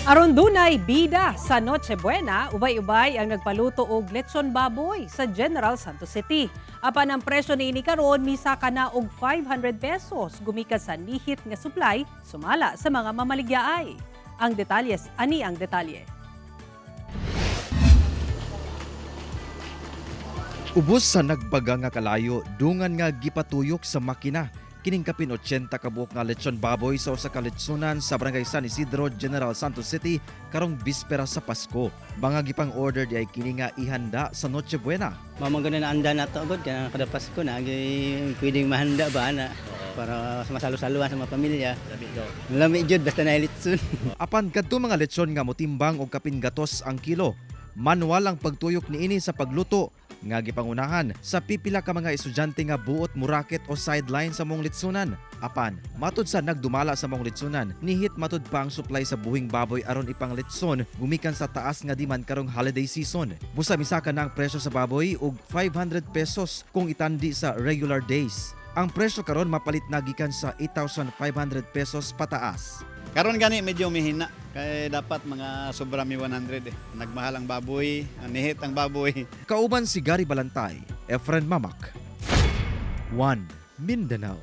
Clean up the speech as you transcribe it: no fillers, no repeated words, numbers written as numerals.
Aron dunay bida sa Noche Buena, ubay-ubay ang nagpaluto og lechon baboy sa General Santos City. Apan ang presyo niini karon misaka na og 500 pesos gumikan sa nihit nga supply sumala sa mga mamaligyaay. Ang detalye, ani ang detalye. Ubos sa nagbaga nga kalayo, dungan nga gipatuyok sa makina. Kining kapin 80 ka buok nga lechon baboy sa usa ka letsonan sa Barangay San Isidro, General Santos City karong bispera sa Pasko. Mga gipang order di ay kini nga ihanda sa Noche Buena. Mamang ganun na anda na to agad kaya kada Pasko na agay pwedeng mahanda ba na para sa masalo-saluan sa mga pamilya. Lami jud basta na litson. Apan kadto mga lechon nga motimbang og kapin gatos ang kilo. Manual ang pagtuyok niini sa pagluto nga gipangunahan sa pipila ka mga estudyante nga buot muraket o sideline sa mong litsunan. Apan matud sa nagdumala sa mong litsunan, nihit matud pa ang supply sa buhing baboy aron ipang litson gumikan sa taas nga demand karong holiday season. Busa misaka na ang presyo sa baboy og 500 pesos kung itandi sa regular days. Ang presyo karon mapalit na gikan sa 8,500 pesos pataas. Karon gani medyo mihina kay dapat mga sobra mi 100 eh. Nagmahal ang baboy, ang nihit ang baboy. Kauban si Gary Balantay, Efren Mamak. 1 Mindanao.